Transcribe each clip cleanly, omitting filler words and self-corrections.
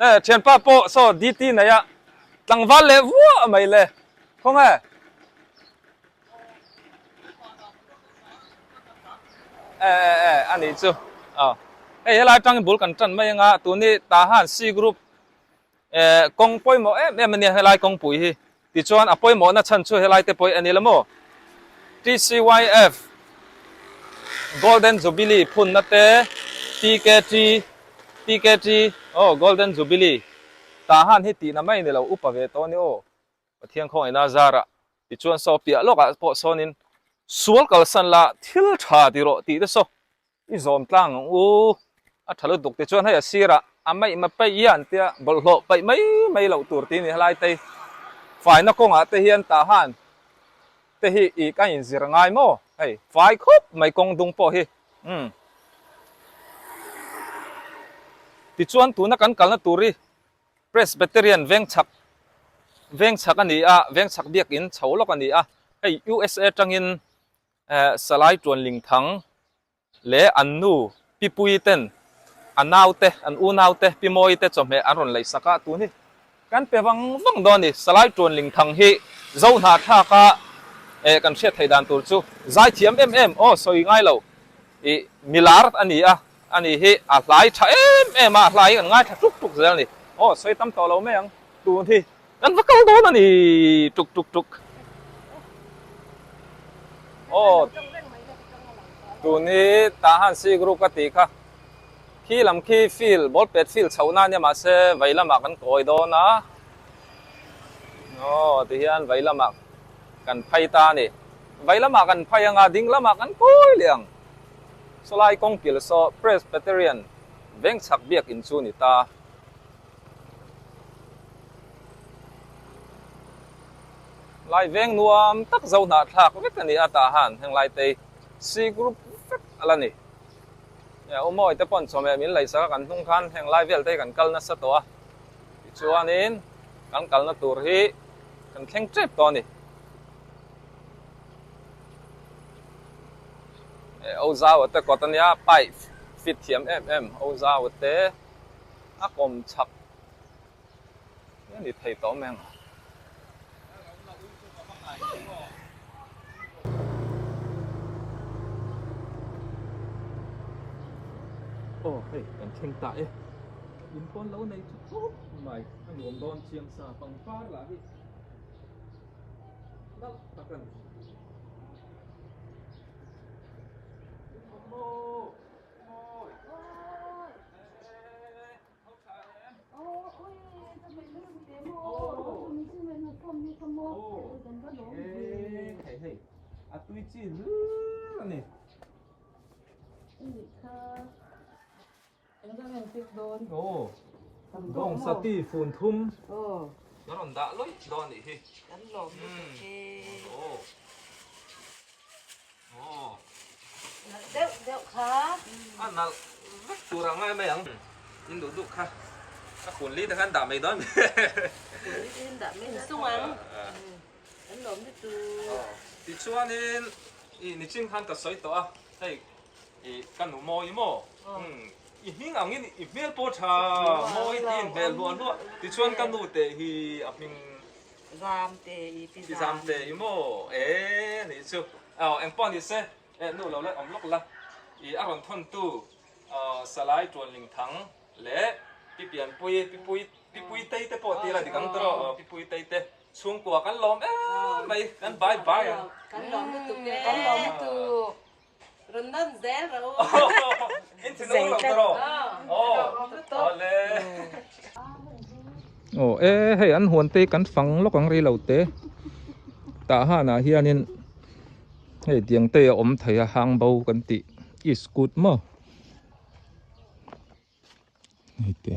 E thianpa pawh saw DT nei a tlangval leh vuah mai le khawnge. E e e a nih chu aw hei helai atangin bul kan tan mai anga tuni Tahan C group Eh kawng pawimawh em em a nia helai kawngpui hi. Tichuan a pawimawhna chhan chu helai te pawh a ni la maw? TCYF Golden Jubilee phunna te TKT TKT aw Golden Jubilee tah han hi tihna mai ni lo upa ve tawh a ni aw. Pathian khawngaihna zarah tichuan saw piah lawkah pawh sawnin sual kalsan la thil tha ti rawh tih te saw I zawm tlang ang u, a tha lutuk tichuan hei a sirah a maih ma paih i an tia bawlhhlawh paih mai mai loh tur tih a ni helai te faina kawngah te hian tah han te hi ih ka inzir ngai maw hei fai khawp mai kawng dung pawh hi umm tichuan tuna kan kalna tur hi Presbyterian vengchhak vengchhak a ni a vengchhak biakin chho lawk a ni a hei USA tangin Salai Tuanling Thang leh an nu Pi Pui ten a naute, an unaute Pi Mawi te chawhmeh an rawn leih sak a, tun hi kan pe vang vang dawn a ni. Salai Tuanling Thang hi Zo hnahthlak a kan hriat theih dan tur chu zaithiam em em aw sawi ngai lo ih milar a ni a, a ni hi a hlai tha em em a, a hlai hi kan ngaithla tuk tuk zel a ni. Aw sawi tam tawh lo mai ang tun hi. Kan va kal dawn a ni tuk tuk tuk. Aw tun hi tah han si group ka tih kha khi lam khi field ball pet field chhoh na ania mahse vei lamah kan kawi dawn a aw tihian vei lamah kan phei ta a ni vei lamah kan phei anga ding lamah kan kawi leh ang sawlai kawng kil saw Presbyterian vengchhak biakin chu ni ta. Lai veng nuam tak zo hnahthlak vek a ni a tah han heng lai te si group vek a la ni. U Mawi te pawn chawhmeh min lei sak a kan hnung khan heng lai vel te hi kan kal nasa tawh a tichuanin kan kalna tur hi kan thleng tep tawh a ni. Ozawa te kawt a nia pipe fit thiam em em Ozawa te. A kawm chhak a ni thei tawh mai ang. Aw hei kan thleng ta e. In pawn lo nei tha khawp mai a nuam dawn chiang sa pangpar lah hi nalh tak a ni. A tui chi hlir a ni. Aw bawng sati fun thum ka rawn dah lawih dawn a nih hi. Aw. Nalh deuh deuh kha. A nalh vek tur a ngai mai ang. In duh duh kha. A fun li te khan dah mai dawn. Fun li te hian dah mai dawn. Sung ang. Kan lawm lutuk. Tichuanin i nichin khan ka sawi tawh a, hei i ka nu mawi maw? I hming angin i hmel pawh tha mawi tiin hmel hluah hluah. Tichuan ka nu teh hi a hming Zamte i pi Pi Zamte i maw? E nih chu. Aw engpawh ni se e nu lo leh awm lawk la. I a rawn thawn tu Salai Tuanling Thang leh Pi Pianpui, Pi Pui, Pi Puitei te pawh tira dik ang tawh aw Pi Puitei te chhungkua kan lawm em mai kan bai bai ang. Kan lawm lutuk e. Kan lawm lutuk. Rawn nawn zel rawh u. In thinur lo tawh rawh. Aw awle. Aw e hei an huan te kan fang lawk ang rei lo te. Tah hanah hianin hei tiang te a awm thei a hang bo kan tih iskut maw. Hei te.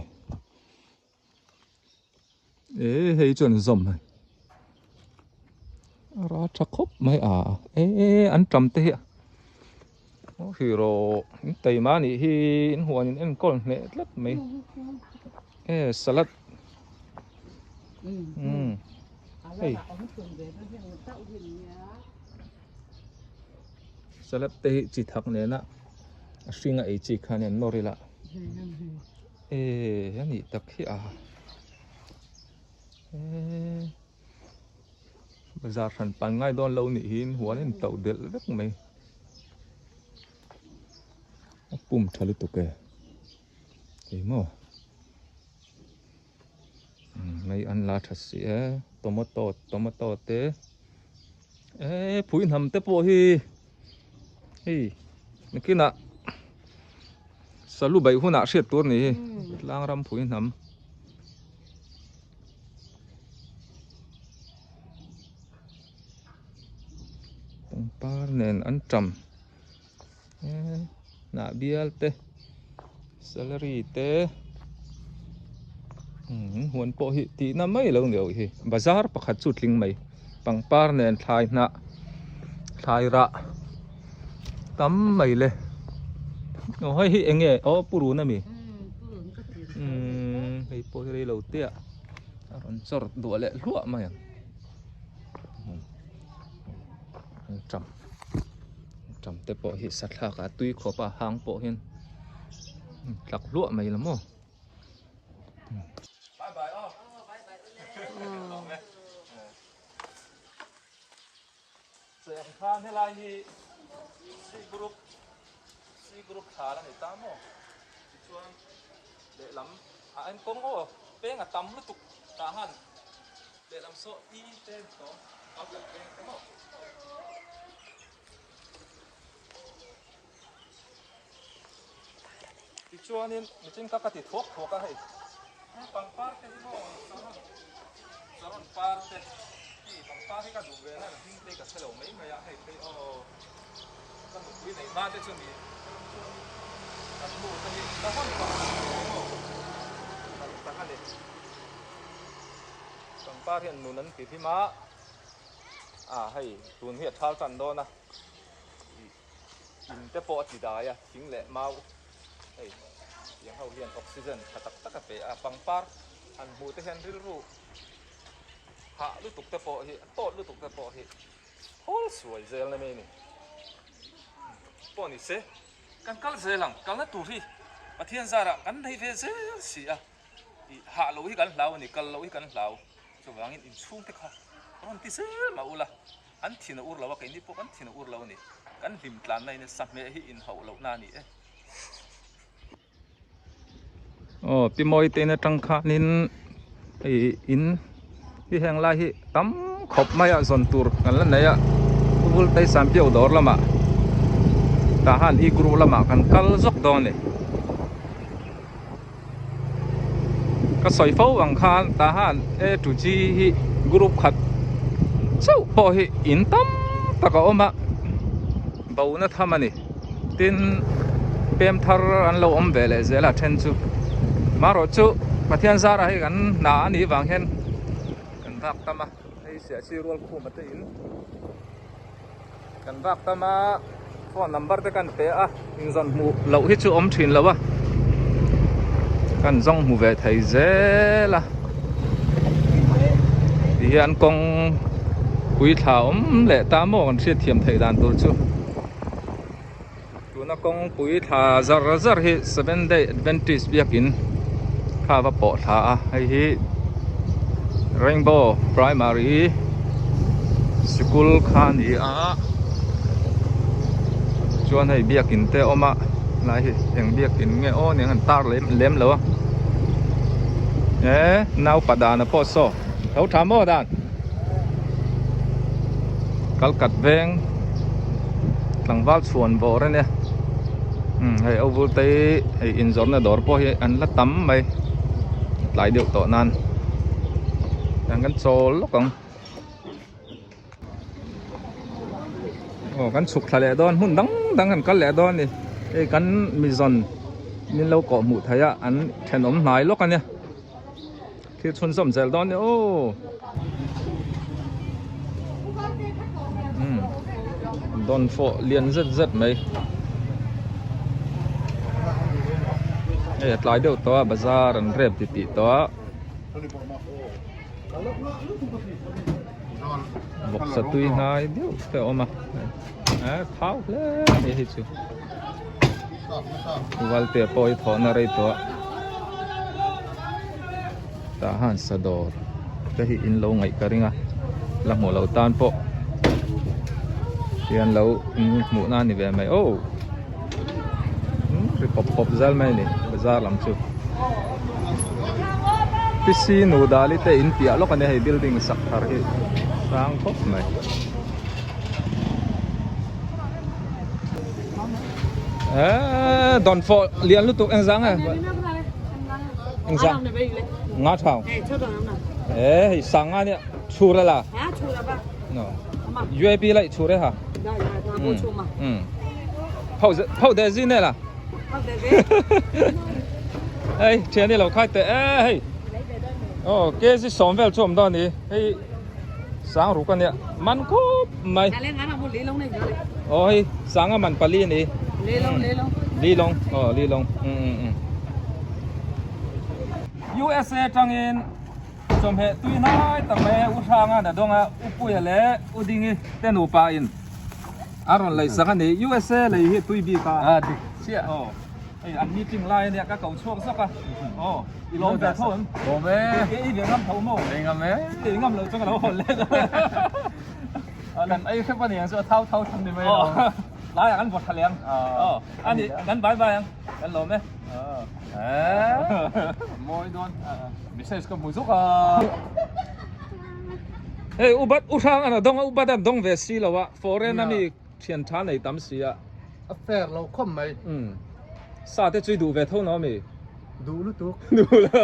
E hei chuan zawm hei a ra tha khawp mai a e an tam te hi aw hi rawh in taima a nih hi in huan in enkawl hneh tlat mai e salad umm hei salad te hi chi thak nena a hring a ei chi khan an nawr ila. E a nih tak hi a e bazar hran pan ngai dawn lo nih hi huan in to delh vek mai a pum tha lutuk e eng maw mai an la tha si e tomato tomato te e phui hnam te pawh hi hei nakinah salu beih hunah hriat tur ni hi tlang ram phui hnam. Pangpar nen an ṭam hnah bial te salary te huan pawh hi tihna mai lo ni hi bazar pakhat chu tling mai pangpar nen thlai hnah thlai rah tam mai le aw hei hi eng nge aw purun a mi hei pawh hi rei lo te ah a rawn chawr duah leh hluah mai ang. An ṭam ṭam te pawh hi sathlak ah tui khawp a hang pawh hian tlak hluah mai la maw helai hi C group C group thla a ni ta maw tichuan lehlam ah hian kawng aw peng a tam lutuk tah han Lehlam saw i te an tawng au kan veng te maw. Tichuanin michin ka ka ti thuak thuak a hei. Pangpar te hi maw saron saron par te hi pangpar hi ka duh ve na hming te ka hre lo mai mai a hei phei aw ka nupui nei hma te chu ni kan nu te hi ka hawn pangpar te maw tak a ni. Pangpar hian nun an ti hlim a, ah hei tun hi a thal tan dawn a, ih in te pawh a ti dai a, thing leh mau hei tiang ho hian oxygen tha tak tak a pe a, pangpar han hmuh te hian rilru hah lutuk te pawh hi a tawt lutuk te pawh hi thawl suai zel na mai a ni pawh ni se kan kal zel ang kalna tur hi Pathian zarah kan nei ve zel si a. Ih hah loh hi kan hlau a ni, kal loh hi kan hlau. Chuvangin inchhungte kha rawn ti zel mah ula, an thin a ur lo a, keini pawh kan thin a ur lo a ni. Kan hlim tlanna in sahmeh hi inhauh lohna a ni e. Aw Pi Mawite in atang khanin hei in hi heng lai hi tam khawp mai a zawn tur kan la nei a Pu Vultei Sanpiau dawr lamah tah han i group lamah kan kal zawk dawn a ni. Ka sawi fo ang khan tah han A to G hi group khat chauh pawh hi in tam tak a awm a bona tham a ni tin pem thar an lo awm ve leh zel a then chu marawh chu Pathian zara hei kan hna a nih vang hian kan vak tam a hei siah chi rual khum a te in Kan vak tam a, phone number te kan pe a, inzawn hmuh loh hi chu awm thin lo a, kan zawng hmu ve thei zel a, ti hian kawng pui thla awm leh ta maw kan hriat thiam theih dan tur chu tuna kawng pui thla zar zar hi seven day adventist biakin kha va pawh thla a hei hi rainbow primary sikul kha a ni a chuan hei biakin te a awm a helai hi eng biakin nge aw nia an tar lem lem lo a e naupa dan a pawh saw tho tha maw dan kalkat veng tlangval chhuan vawr a nia umm hei a bul te hi hei inzawrhna dawr pawh hi an la tam mai tlai deuh tawh nan tiang kan chawl lawk ang aw kan chhuk thla leh dawn hmun dang dang kan kal leh dawn a ni hei kan mi zawn min lo kawh hmuh theih a an thenawm hnai lawk a nia. Thil chhunzawm zel dawn ni aw. Umm dawnfawh lian zet zet mai. Hei a tlai deuh tawh a bazar an rep ti tih tawh a. Vawksa tui hnai deuh te a awm a. Eh thau hle a ni hei chu. Valte pawh hi thawhna rei tawh a. Tah han sa dawr te hi in lo ngaih ka ring a la hmuh loh tan pawh hian lo hmuh na a ni ve mai aw ri pawp pawp zal mai a ni bazar lam chu Pc Nudali te in piah lawk a nia hei building sak thar hi sang khawp mai. Eee dawnfawh lian lutuk engzah nge engzah nga thau ee hei sang nga nia chhur la no UAP lai chhur e ha um phau phau de zin e la hei thian hi lo khai teh e hei oh kg sawm vel chu awm dawn a ni hei Sang ruk a nia man khawp mai aw hei sanga man pali a ni lilong aw lilong USA tangin chawhmeh tui hnai tak mai u hranga na dawnga u puia leh u dingi te nupa in a rawn lei sak a ni USA lei hi tui bik a dik chiah aw Hei an meeting lai ania ka ko chhuak zawk a aw i lawm ve tho em? Lawm e. Ke i ve ngam tho maw? Ve ngam e. I ngam loh chuan ka lo hawn let a. Kan ei hrep aniang chu a thau thau tham ni mai lo. Lai ah kan vawt tha leh ang. Aw ani kan bye bye ang kan lawm e. Eee mawi dawn message ka hmu zuk a. Hei ubat u hrang an a dawng a ubat an dawng ve si lo a foreign ami thian tha nei tam si a. A fair lo khawp mai. Umm. Sa te chu i duh ve tho no mi? Duh lutuk. Duh lo.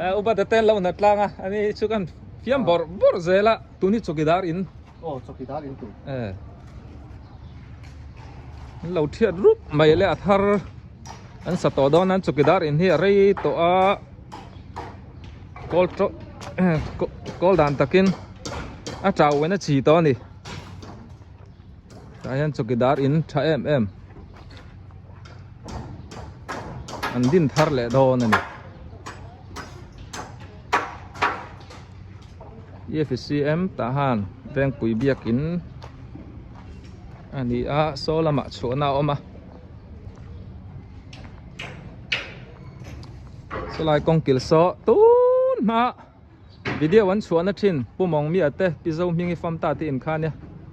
Eh upa te ten lo na tlang a, ani chu kan fiam bawrh bawrh zel a, tun hi chawkidar in. Aw chawkidar in tur. Eh. An lo thiat rup mai le a thar an sa tawh dawn an chawkidar in hi a rei tawh a. Kawl kawl dan takin a chau in a chi tawh a ni. Tah hian chawkidar in tha em em an din thar leh dawn a ni. EFCM tah han Vengpui biakin a ni a saw lamah chhuahna a awm a sawlai kawngkil saw tun hma. Video an chhuahna thin Pu Mawngmia te Pi Zohmingi Famta te in kha nia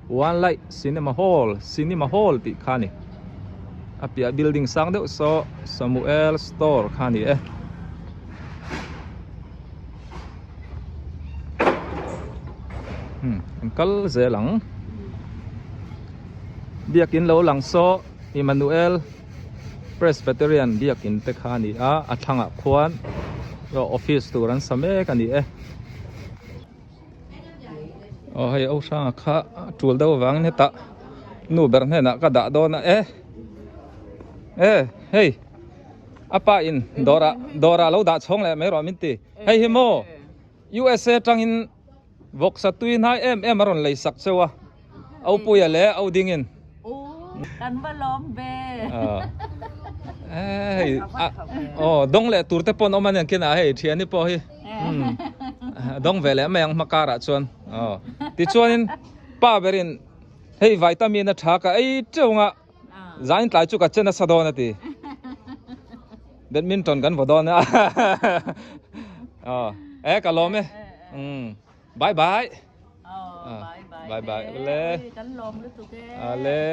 One Light Cinema Hall Cinema Hall tih kha ni a piah building sang deuh saw Samuel Store kha ni e. Hmm an kal zel ang biakin lo lang saw Emmanuel Presbyterian biakin te kha a ni a, a thlangah khuan office tur an sa mek a ni e. Aw hei aw hranga kha a tul deuh avangin hetah nu ber hnenah ka dah dawn a e e hei a pa in dawrah dawrah lo dah chhawng leh mai rawh min ti hei hi maw USA tangin vawksa tui hnai em em a rawn lei sak cheu a. Au puia leh au dingin. Kan va lawm ve. Hei aw dawng leh tur te pawn awm a nen khin ah hei thiani pawh hi dawng ve leh mai ang hma karah chuan aw tichuanin pa berin hei vitamin a tha ka ei teuh ang a zain tlai chu ka che nasa dawn a ti badminton kan vaw dawn a aw e ka lawm e bye bye. Bye bye le. Kan lawm lutuk e. Ale.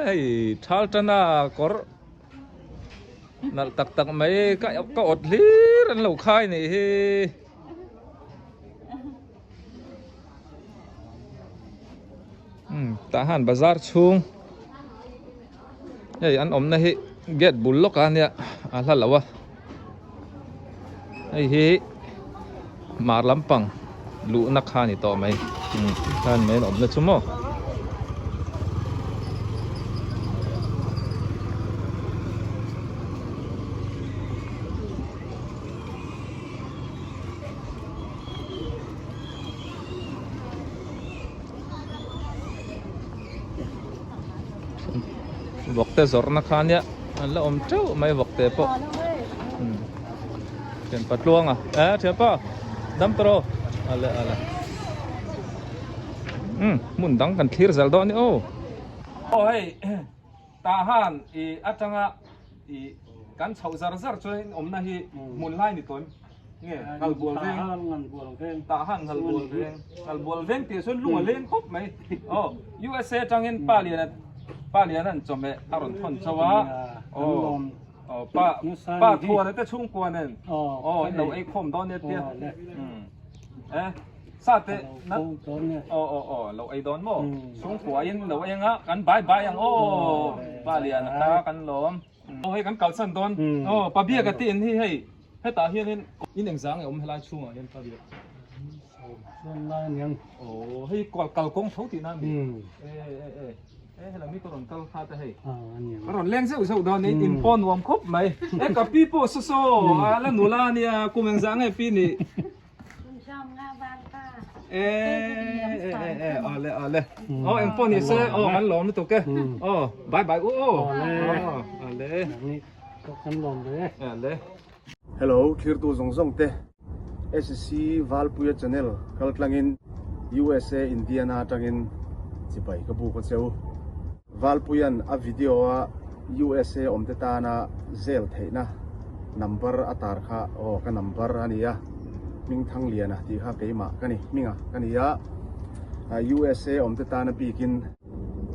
Hei thal tana kawr nalh tak tak mai ka ka awt hlir an lo khai nih hi. Tah han bazar chhung hei an awmna hi gate bul lawk a nia a hla lo a hei hi mar lampang luhna kha a ni tawh mai khan mai an awmna chu maw. Vawk te zawrhna kha ania an la awm teuh mai vawk te pawh thianpa tluanga eh thianpa dam tawh rawh ale ale um hmun dang kan thlir zel dawn a ni aw aw hei tah han ih atanga ih. Kan chhoh zar zar chuan in awmna hi hmun lai ni tawh nge Ngalbual veng. Tahan Ngalbual veng. Tahan Ngalbual veng. Ngalbual veng tih chuan lung a leng khawp mai. Aw USA atangin pa lian pa lian an chawhmeh a rawn thawn chauh a. Aw aw pa pa thuan te chhungkua nen aw in lo ei khawm dawn nia tia. Eh. Sa te na aw aw aw lo ei dawn maw chhungkua in lo ei anga kan bai bai ang aw pa lian kha kan lawm aw hei kan kalsan dawn aw pa biak a ti in hi hei hetah hian in in engzang nge awm helai chhungah hian pa biak aw hei kalkawng tho tihna a ni e e e. E helai mi ka rawn kal kha te hei. Ka rawn leng zeuh zeuh dawn in in pawh nuam khawp mai. E ka pi pawh saw saw a la nula ania kum engzah nge pi nih. E e e e awle awle. Aw eng pawh ni se aw kan lawm lutuk e. Aw bye bye u aw. Awle. Kan lawm ve. Awle. Hello thirtu zawng zawng te SC Valpuia channel kaltlangin USA Indiana atangin chibai ka buk a cheu. Valpuia'n a video a USA awmte tana zel theihna number a tar kha aw ka number a nia Hmingthangliana tih kha keimah ka ni hminga ka ni a USA awmte tana bikin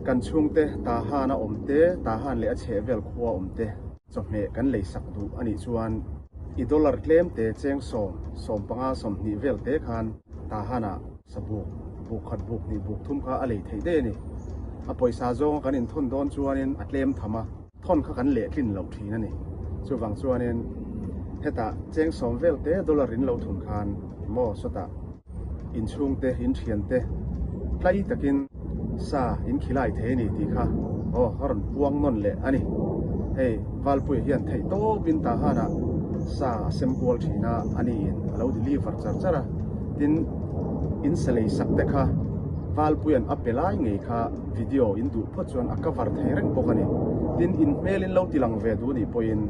kan chhungte Tahan a awmte Tahan leh a chhehvel khua awmte Chawhmeh kan lei sak duh a nih chuan i dollar tlem te cheng sawm, 15, 20 vel te khan Tahan-ah sabuk, buk khat buk hnih buk thum kha a lei theih daih a ni. A pawisa zawnga kan inthawn dawn chuanin a tlem tham a, thawn kha kan leh tlin loh thin a ni. Chuvang chuanin hetah cheng sawm vel te dollar in lo thun khan maw sawtah inchhungte, inthiante tlai takin sa in khilai thei a ni tih kha aw a rawn puang nawn leh a ni. Hei Valpuia hian theih tawpin Tahanah sa a sem kual thin a, a niin a lo deliver char char a. Tin, in sa lei sak te kha Valpuia'n a pe lai ngei kha video in duh phawt chuan a cover thei reng bawk a ni. Tin, in hmel in lo tilang ve duh nih pawhin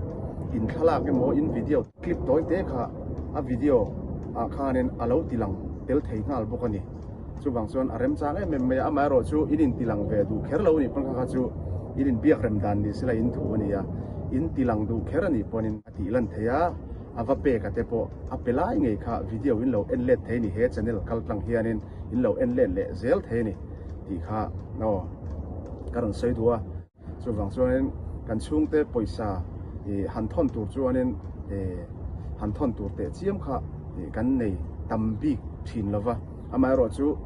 in thlalak emaw in video clip tawi te kha a video ah khanin a lo tilang tel thei nghal bawk a ni. Chuvang chuan a remchang em em mai a, amaherawh chu in intilang ve duh kher lo a nih pawn kha kha chu in inbiak rem dan ni sela in thu a ni a, in tilang duh kher a nih pawnin a tih lan thei a, a va pek a te pawh a pe lai ngei kha video in lo en let thei a ni, he channel kal tlang hianin in lo en let leh zel thei a ni tih kha aw ka rawn sawi duh a. Chuvang chuanin kan chhungte pawisa ih han thawn tur chuanin ih han thawn tur teh chiam kha ih kan nei tam bik thin lo va. Amaherawh chu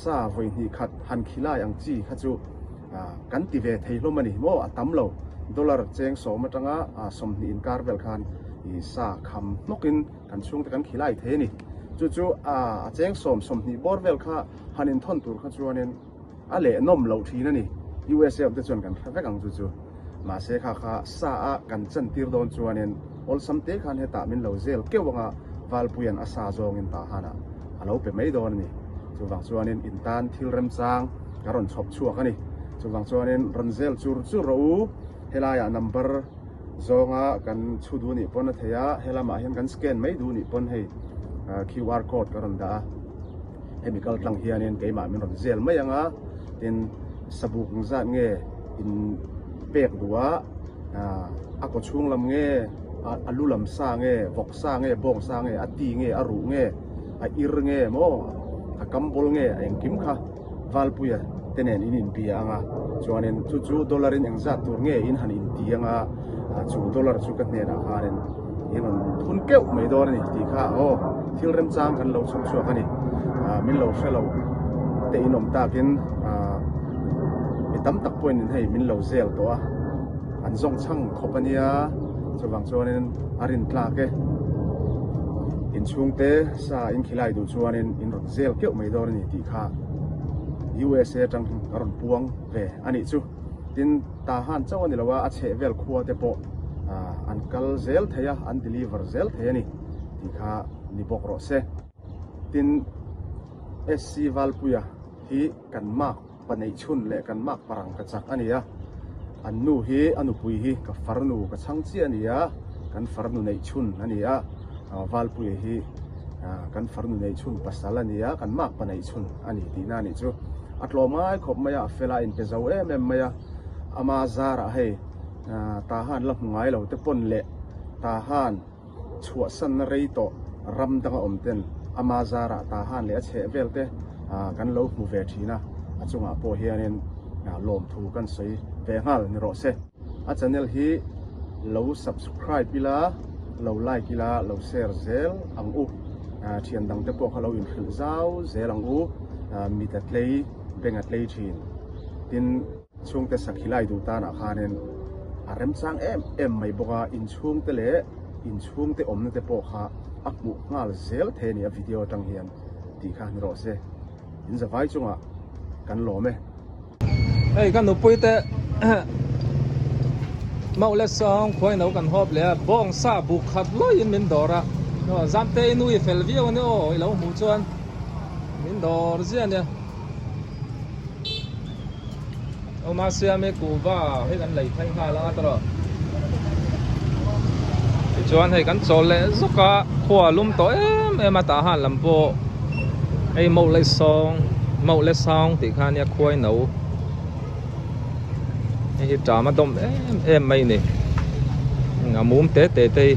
sa vawi hnih khat han khilai ang chi kha chu ah kan ti ve thei hlawm a ni maw a tam lo. Dollar cheng sawm atanga ah 20 inkar vel khan ih sa kham hnawkin kan chhungte kan khilai thei a ni. Chu chu ah a cheng sawm 20 bawr vel kha han inthawn tur kha chuanin A leh nawm loh thin a ni. USA awm te chuan kan hre vek ang chu chu. Mahse kha kha sa a kan chan tir dawn chuanin awlsam te khan hetah min lo zel keuh anga Valpuia'n a sa zawngin Tahanah a lo pe mai dawn a ni. Chuvang chuanin in tan thil remchang ka rawn chhawp chhuak a ni. Chuvang chuanin rawn zel chur chur rawh u. Helaiah number zawnga kan chhu duh nih pawn a thei a, helamah hian kan scan mai duh nih pawn hei QR code ka rawn dah a. Hemi kal tlang hianin keimah min rawn zel mai ang a, tin sabuk zat nge in pek duh a, a kaw chhung lam nge, a lu lam sa nge, vawk sa nge, bawng sa nge, a ti nge, a ruh nge, a ir nge maw, a kam bawl nge, a engkim kha Valpuia te nen in inbia ang a, chuanin chu chu dollar in engzat tur nge in han inti ang a, chu dollar chu ka hnenah khanin in rawn thun keuh mai dawn a ni tih kha aw thil remchang kan lo chhawp chhuak a ni. Min lo hre lo te in awm takin mi tam tak pawhin in hei min lo zel tawh a, an zawng chhang khawp a nia, chuvang chuanin a rin tlak e. Inchhungte sa in khilai duh chuanin in rawn zel keuh mai dawn a ni tih kha USA atang a rawn puang ve a nih chu. Tin, Tahan chauh a ni lo a, a chheh vel khua te pawh an kal zel thei a, an deliver zel thei a ni tih kha ni bawk rawh se. Tin, SC Valpuia hi kan mark paneih chhun leh kan mark parang ka chak a ni a, an nu hi a nupui hi ka farnu ka chhang chiah a ni a, kan farnu neih chhun a ni a, Valpuia hi kan farnu neih chhun pasal a ni a, kan mark paneih chhun a ni tihna a nih chu. A tlawm ngai khawp mai a, a fel a, a inpe zo em em mai a, ama zarah hei. Tahan la hmu ngai lo te pawn leh Tahan chhuahsanna rei tawh ram danga awm ten ama zarah Tahan leh a chheh vel te kan lo hmu ve thin a, a chungah pawh hianin lawmthu kan sawi ve nghal ni rawh se. A channel hi lo subscribe ila, lo like ila, lo share zel ang u. Thian dang te pawh kha lo inhrilh zau zel ang u. Mit a tlei, beng a tlei thin. Tin. Chhungte sakhi lai duh tanah khanin a remchang em em mai bawk a, inchhungte leh inchhungte awmna te pawh kha a hmuh nghal zel thei a ni a video atang hian tih kha ni rawh se. In zavai chungah kan lawm e. Hei ka nupui te Mauh leh sawng khuai no kan hawp leh a, bawng sa buk khat lawiin min dawr a, Zamte i nu i fel viau a ni aw i lo hmuh chuan min dawr ziah a nia. Awma siame kuhva hei kan lei phei nghal ang a tawrh tichuan hei kan chawl leh zawk a khua a lum tawh em em a tah han lam pawh hei mauh leh sawng mauh leh sawng tih kha ania khuai no hei hi ṭam a dawm em em mai a ni a mum te te te hi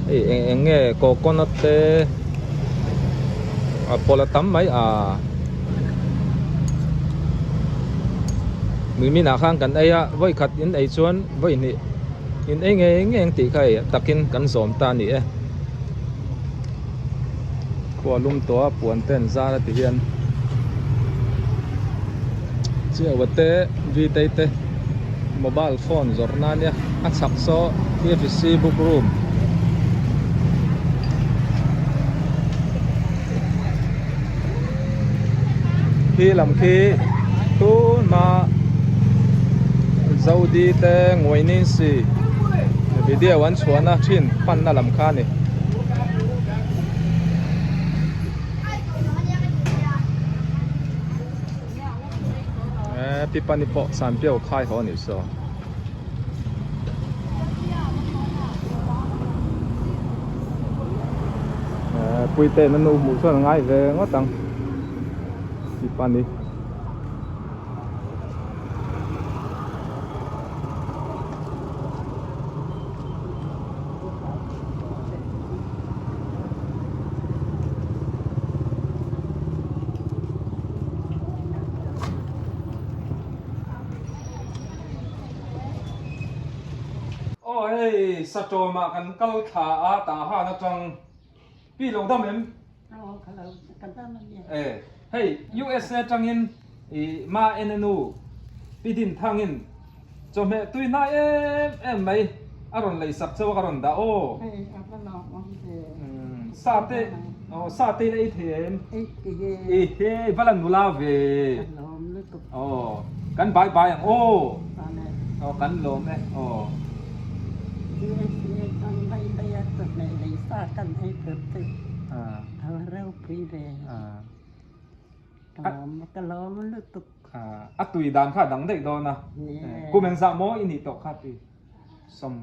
hei eng eng nge coconut te. A pawlh a tam mai a Mimina khan kan ei a vawi khat in ei chuan vawi hnih in ei ngei ngei ang tih kha hei takin kan zawm ta a ni e khua lum tawh a puan te an zar a ti hian chiau a te vitei te mobile phone zawrh na ania a chhak saw T_F_C book room khi lam khi tun hma Zodi te Ngawinisi video an chhuahna thin panna lam kha a ni. Eh, pipa ni pawh sanpiau khai haw anih saw. Eh, puite na nu hmuh chuan a ngai ve ngawt ang pipa ni. Aw hei Satawmah kan kal thla a tah han atang pi lo dam em? Aw ka lo ka dam a nia. E hei USA atangin i ma en enu pi din thangin Chawhmeh tui hnai em em mai a rawn lei sak chauh a ka rawn dah aw. Hei a va lawm awm ve. Sa te aw sa te ila ei thei em? Ei thei e. I he va la nula ve. Ka lawm lutuk. Aw kan bye bye ang aw. Awle. Aw kan lawm e aw. USA chuan vai vai a chawhmeh lei sa kan ei tur chu a va ropui ve. Ka lawm ka lawm lutuk. A tui dan kha a dang daih dawn a. Kum engzah maw i nih tawh kha tui sawm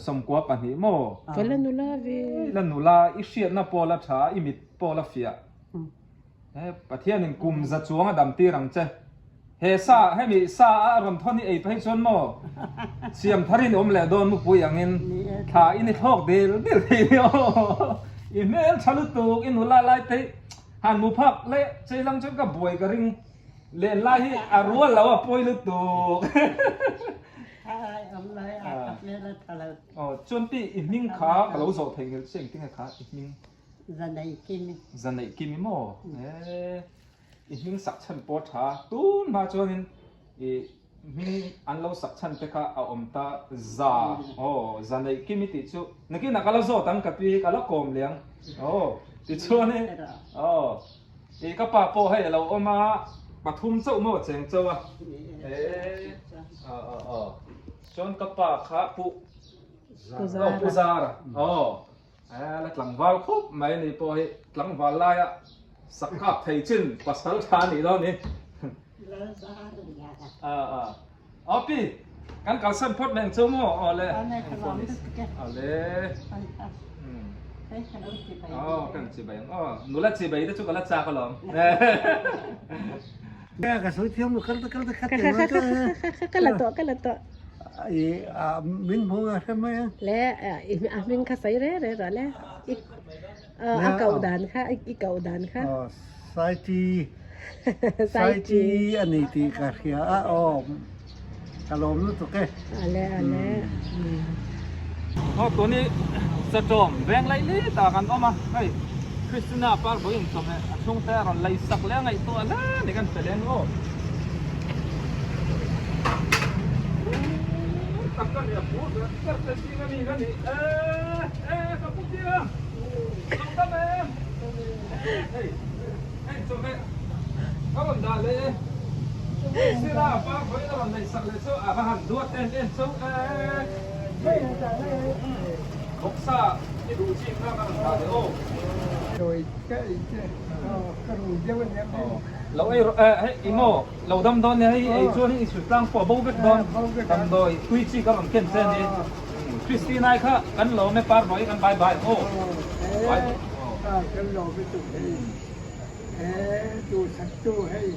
sawmkua pahnih maw? Ka la nula ve. La nula i hriatna pawh la tha i mit pawh la fiah. Pathianin kum za chuang a dam tir ang che. He sa hemi sa a rawn thawn i ei phei chuan maw siam tharin awm leh dawn mupui angin thla in i thlawk dil dil thei ni aw i hmel tha lutuk i nula lai te han mu phak leh chei lang chuan ka buai ka ring len lai hi a rual lo a pawi lutuk aw chuan pi i hming kha ka lo zawh thei ngil che engtinge kha i hming Zaneihkimi Zaneihkimi maw e. I hming sak chhan pawh a tha. Tun hma chuanin i hming an lo sak chhan te kha a awm ta za aw za neih kim i tih chu nakinah ka la zawt ang ka pi ka la kawm leh ang aw tichuanin aw i ka pa pawh hei a lo awm a pathum chauh maw cheng chauh a e aw aw aw chuan ka pa kha pu pu zara aw A la tlangval khawp mai a ni pawh hi tlangval laia sak kap thei chin pasal tha a nih dawn ni. A a aw pi kan kalsan phawt mai ang chu maw aw le aw le aw kan chi bai ang aw nula chi bai te chu ka la chak alawm. Ka sawi thiam lo kal kal kha kha ka la tawh ka la tawh. I min hmu nga hre mai a. Le a hming kha sawi re re rawh le. A koh dan kha i koh dan kha. Saiti Saiti a ni tih ka hria a aw ka lawm lutuk e. Ale ale. Aw tuni Satawm veng lai li ta kan awm a hei Christina par vawiin chawhmeh a chhungte a rawn lei sak leh a ngaihtuah hle ni kan fel eng aw. Tak ka ni a phur ber ber te zing a mi ka ni e e ka pu chiang lo dam em hei hei chawhmeh ka rawn dah leh e Sira par vawiin a rawn lei sak leh chu a va han duat em em chu e Bawksa i duh chi kha ka rawn dah leh aw. Lo ei rawh eh hei eng aw lo dam dawn nia hei ei chuan i sut tlang pawh a bo vek dawn damdawi tui chi ka rawn ken che a ni Christina-i kha kan lawm e par bawi kan bye bye aw bye kan lawm e chu hei he duhsak tu hei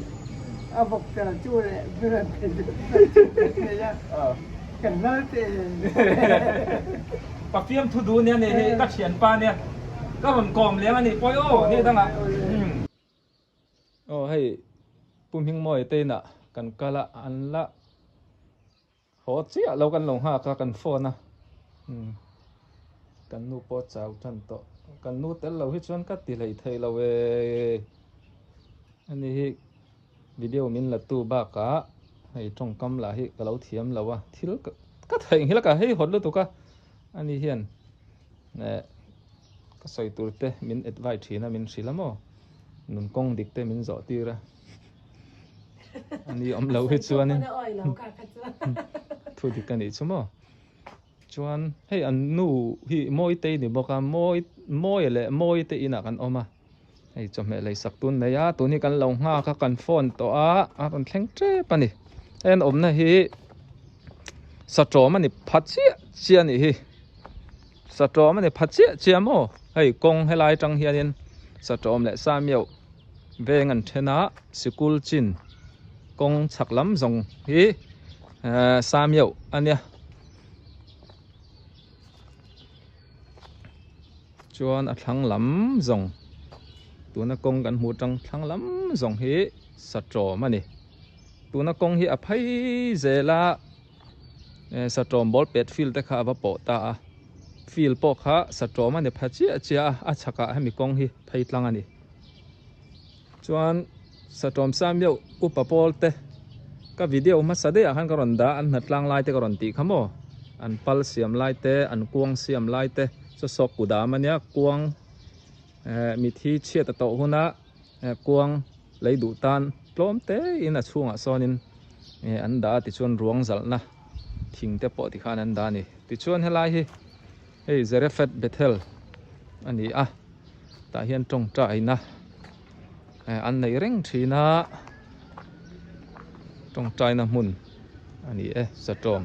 a bawk tel chu leh biran thei nei a kan lal te Pafiam thu duh nia nei hei ka thianpa nia ka rawn kawm leng a nih pawi aw ni dangah aw hei Pu Hmingmawia te inah kan kal a an la haw chiah lo kan lo nghak a kan phone a kan nu pawh chau tan tawh kan nu tel lo hi chuan ka ti hlei thei lo e ani hi Video min la tu bakah hei tawngkam lah hi ka lo thiam lo a, thil ka theih nghilh a ka hei hawt lutuk a, ani hian eh ka sawi tur te min advise thin a min hrilh a maw, nun kawng dik te min zawh tir a, ani awm lo hi chuanin thu dik a nih chu maw. Chuan hei an nu hi Mawitei ni bawk a, Mawi Mawia leh Mawite inah kan awm a, hei chawhmeh lei sak tun mai a, tun hi kan lo nghak a kan phone tawh a, a rawn thleng tep a ni. Hei an awmna hi Satawm a ni pha chiah chiah a nih hi, Satawm a ni pha chiah chiah maw? Hei kawng helai atang hianin Satawm leh Samiau veng an then a, sikul chin kawng chhak lam zawng hi Samiau a nia. Chuan a thlang lam zawng tuna kawng kan hmuh atang thlang lam zawng hi satawm a ni tuna kawng hi a phei zel a eh satawm ball pet field te kha a va pawh ta a field pawh kha satawm a ni pha chiah chiah a a chhakah hemi kawng hi phei tlang a ni chuan. Satawm sa miau upa pawl te ka video hmasa daih ah khan ka rawn dah an hnatlang lai te ka rawn tih kha maw an pal siam lai te an kuang siam lai te saw saw kudam ania kuang eh mithi chhiat a tawh huna eh kuang lei duh tan tlawm te in a chhungah sawnin eh an dah a tichuan ruang zalhna thing te pawh tikhan an dah a ni tichuan helai hi hei Zarephath Bethel a ni a tah hian tawngtaina. Eh an nei reng thin a tawngtaina hmun a ni e satawm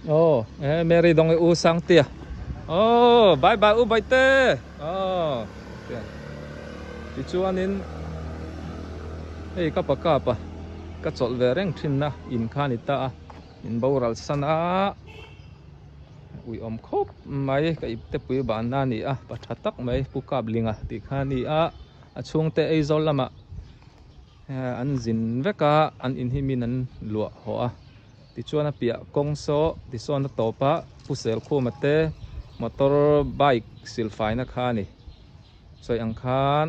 aw eh Mary dawng e u Sangtia aw bye bye u Baite aw tichuanin hei ka pa kap a ka chawlh ve reng thin na in kha a ni ta a min boral san a. Uiawm khawp mai ka ipte pui banna a ni a pa tha tak mai Pu Kaplinga tih kha a ni a a chhungte Aizawl lamah an zin vek a an in hi min an luah haw a tichuan a piah kawng saw tisawn a tawp a Pu Selkhuma te motor bike silfaina kha a ni sawi ang khan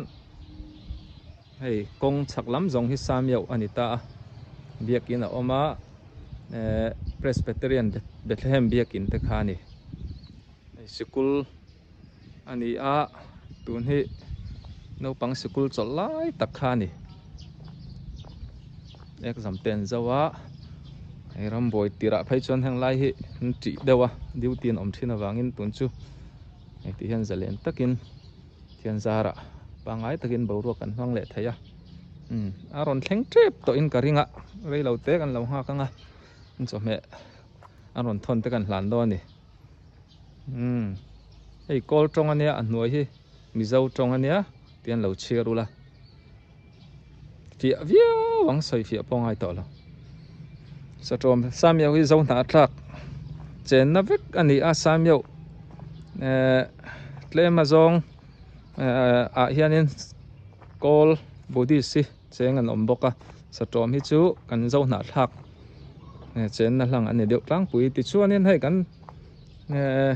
hei kawng chhak lam zawng hi Samiau a ni ta a biakin a awm a. Eh Presbyterian Bethlehem biakin te kha a ni. Hei sikul a ni a, tun hi naupang sikul chawlh lai tak kha a ni. Exam te an zo a, hei rambuai tirah phei chuan heng lai hi an tih deuh a, duty an awm thin avangin tun chu hei ti hian zalen takin thian zarah pangngai takin boruak an hmang leh thei a. Umm a rawn thleng tep tawh in ka ring a rei lo te kan lo nghak ang a chawhmeh a rawn thawn te kan hlan dawn a ni umm hei kawl tawng a nia a hnuai hi mizo tawng a nia tih an lo chhiar ula. Fiah viau ang sawi fiah pawh ngai tawh lo. Satawm Samiau hi zo hnah thlak chenna vek a ni a Samiau eh tlem azawng eh ah hianin kawl Buddhist hi cheng an awm bawk a Satawm hi chu kan zo hnah thlak chenna hlang a ni deuh tlangpui tichuanin hei kan eh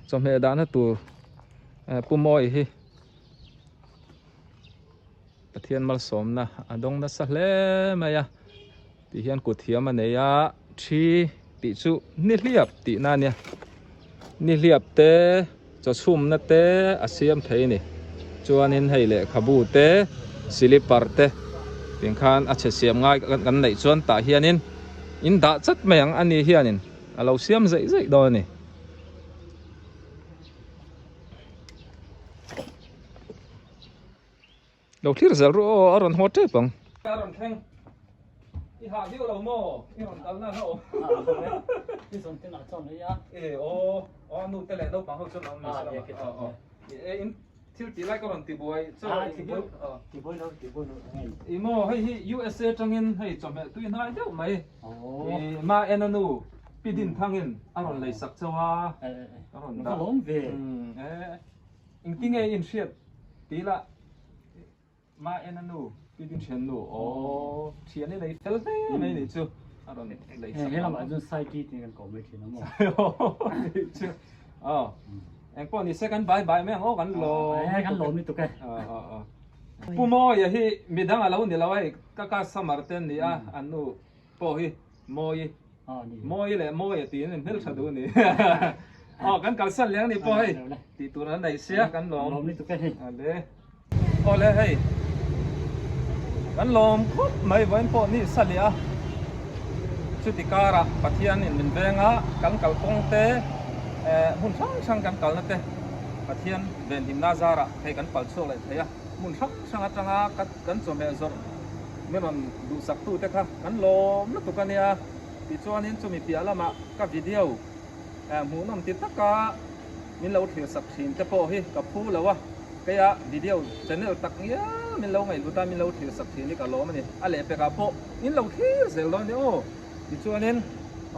chawhmeh dahna tur eh Pu Mawi hi. Pathian malsawmna a dawng nasa hle mai a tih hian kut thiam a nei a thi tih chu nihliap tihna a nia nihliap te chaw chhumna te a siam thei a ni chuanin hei lehkhabu te silipar te tiang khan a chhe siam ngai kan neih chuan tah hianin in dah chat mai ang a ni hianin a lo siam zeih zeih dawn a ni. Lo thlir zel ru aw a rawn haw tep ang. A rawn thleng. I hah viau lo maw? I rawn kalna a hlauh. I zawn te nah chuan hei a. E aw aw nu te leh naupang ho chuan awm ni se lama. Aw aw. E in thil tih lai ka rawn ti buai chaw ti buai ti buai lo ti buai lo ngai. I maw hei hi USA tangin hei chawhmeh tui hnai deuh mai. I ma en a nu Pi Din Thangin a rawn lei sak chauh a. A rawn dah. Va lawm ve. E. Engtinge i inhriat ti la ma en a nu pi din thian nu aw thian i nei fel hle mai nih chu a rawn lei sak He lamah chuan Saiki tih kan ko mai thin a maw nih chu aw engpawh ni se kan bai bai mai ang aw kan lawm e kan lawm lutuk e Pu Mawia hi midang a lo ni lo hei ka customer te an ni a an nu pawh hi Mawi Mawi leh Mawia tiin in hmeltha duh a ni. Aw kan kalsan leh ang ni pawh hei tih tur an nei sia kan lawm. Lawm lutuk e hei. Ale. Aw le hei. Kan lawm khawp mai vawiin pawh ni sa leh a. Chuti karah Pathian in min veng a kan kalkawng te eh hmun hrang hrang kan kalna te Pathian venhimna zarah hei kan pal chhuak leh thei a. Hmun hrang hrang atanga kan chawhmeh zawrh min rawn duhsak tute kha kan lawm lutuk a nia. Tichuanin chumi piah lamah ka video hmuhnawm ti taka min lo thlir sak thin te pawh hi ka phu lo a, keia video channel tak ngial min lo ngaihhlut a min lo thlir sak thin hi ka lawm a ni. A lehpekah pawh in lo thlir zel dawn nia aw. Tichuanin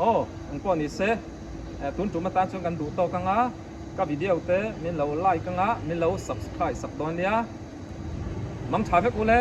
aw engpawh ni se tun tum atan chuan kan duh tawk anga ka video te min lo like anga min lo subscribe sak dawn nia. Mang tha vek u le.